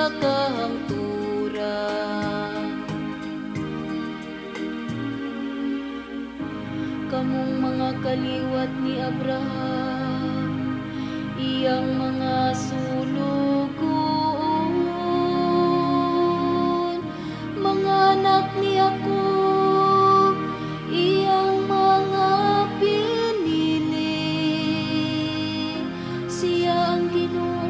sa kahangturan. Kamong mga kaliwat ni Abraham, iyang mga sulugoon, mga anak ni Jacob, iyang mga pinili. Siya ang Ginoo,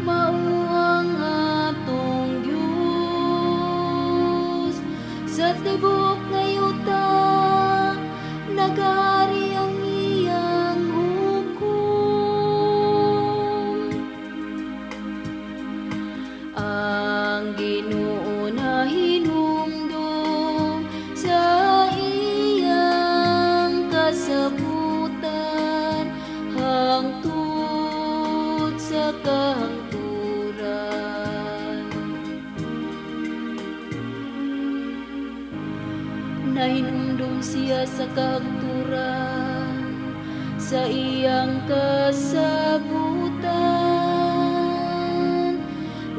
mao ang atong Dios. Sa tibuok nga yuta, nagahari ang iyang hukom. Ang Ginoo nahinumdom sa iyang kasabutan hangtod sa kahangturan. Nahinumdom siya sa kahangturan sa iyang kasabutan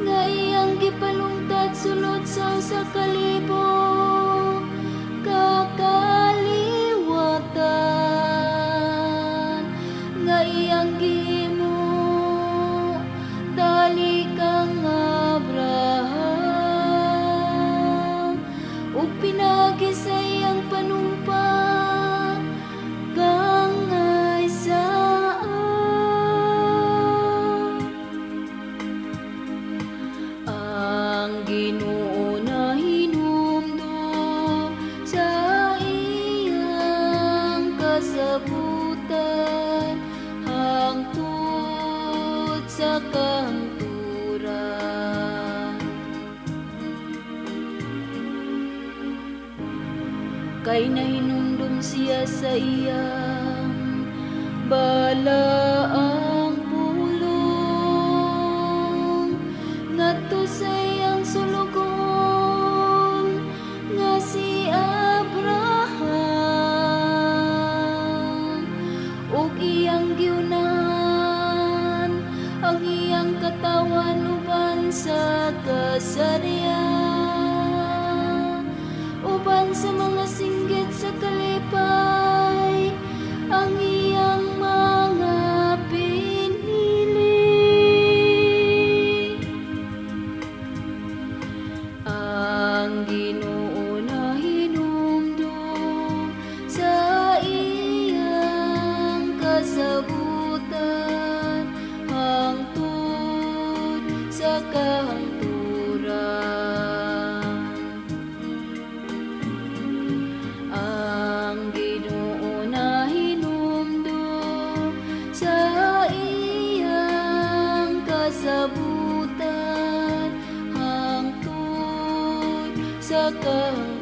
nga iyang gipalungtad sulod sa 1,000 ka kaliwatan nga iyang gihimo tali kang Abraham ug pinaagi sa iyang panumpa kang Isaac. Ang Ginoo nahinumdom sa iyang kasabutan hangtod sa kahangturan. Kay nahinumdom siya sa iyang balaang pulong ngadto sa iyang sulugoon nga si Abraham ug iyang giunahan ang iyang katawan uban sa kasarian, uban sa mga singgit sa kalipay ang iyang mga pinili. Ang Ginoo nahinumdom sa iyang kasabutan hangtod sa kahangturan. Ang Ginoo nahinumdom sa iyang kasabutan hangtod sa kahangturan.